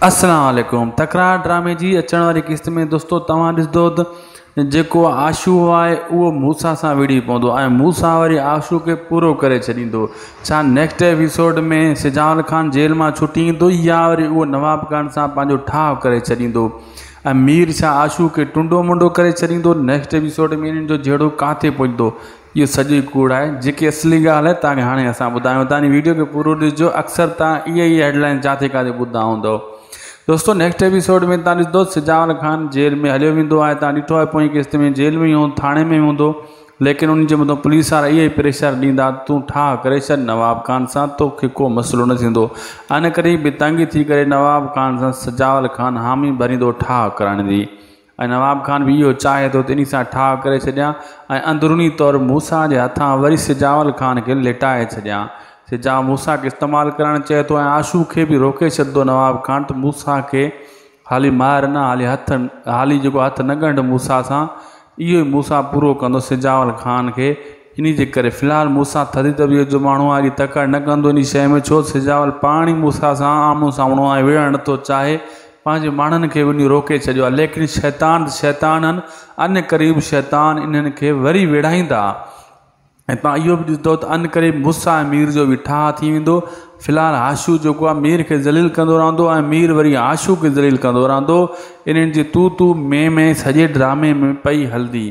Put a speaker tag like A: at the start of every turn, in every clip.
A: السلام عليڪم تڪرار ڊرامي جي اچڻ واري قسط ۾ دوستو توهان ڏسندو ته جيڪو آشو آهي اهو موسيٰ سان وڙهي پوندو ۽ موسيٰ وري آشو کي پورو ڪري ڇڏيندو. ڇا next episode ۾ Sujawal Khan jail مان ڇٽي ايندو يا وري اهو نواب خان سان پنهنجو ٺاهه ڪري ڇڏيندو ۽ مير ڇا آشو کي ٽنڊو منڊو ڪري ڇڏيندو نيڪسٽ ايپيسوڊ ۾ انهن جو جهيڙو ڪاٿي پهچندو اهو سڄو ئي ڪوڙ آهي جيڪي اصلي ڳالهه آهي توهان کي هاڻي اسان ٻڌايون ٿا هن ويڊيو کي پورو ڏسجو اڪثر توهان اهي ئي هيڊ لائن جاٿي ڪاٿي ٻڌندا هوندؤ دوستو نيڪسٽ ايپيسوڊ ۾ توهان ڏسندو سجاول خان جيل ۾ هليو ويندو آهي توهان ڏٺو آهي پوئين قسط ۾ جيل ۾ ئي هوندو ٿاڻي ۾ هوندو ليڪن ان جي مٿان پوليس وارا اهي ئي پريشر ڏيندا تون ٺاهه ڪري ڇڏ نواب خان سان توکي ڪو مسئلو نه ٿيندو ان ڪري به تنگ ٿي ڪري نواب خان سان سجاول خان حامي ڀريندو ٺاهه ڪرائڻ جي ۽ نواب خان به اهو چاهي ٿو ته انهي سان ٺاهه ڪري ڇڏيان ۽ اندروني طور موسيٰ جي هٿان وري سجاول خان کي ليٽائي ڇڏيان. سجا موسيٰ کي استعمال ڪرڻ چئي ٿو ۽ آشو کي به روڪي ڇڏندو نواب خان ته موسيٰ کي حالي مار نه حالي هٿ حالي جيڪو هٿ نه ڳنڍ موسيٰ سان اهو ئي موسيٰ پورو ڪندو سجاول خان کي انهي جي ڪري في الحال موسيٰ ٿڌي طبيعت جو ماڻهو آهي اڳي تڪڙ نه ڪندو انهي شيء ۾ ڇو سجاول پاڻ ئي موسيٰ سان آمهون سامهون آهي وڙهڻ نٿو چاهي پنهنجي ماڻهن کي به انهي روڪي ڇڏيو آهي ليڪن شيطان ته شيطان آهن ان قريب شيطان انهن کي وري وڙهائيندا ۽ توهان اهو به ڏسندو ته ان قريب موسيٰ ۽ مير جو به ٺاهه ٿي ويندو في الحال هاشو جيڪو آهي مير کي ذليل ڪندو رهندو ۽ مير وري هاشو کي ذليل ڪندو رهندو انهن جي تو تو مين مين سڄي ڊرامي ۾ پئي هلندي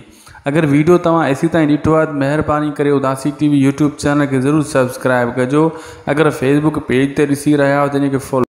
A: اگر ويڊيو توهان ايسي تائين ڏٺو آهي ته مهرباني ڪري Udasi T V YouTube channel کي ضرور سبسڪرائب ڪجو اگر فيسبوڪ پيج تي ڏسي رهيا آهيو ته ان کي فالو.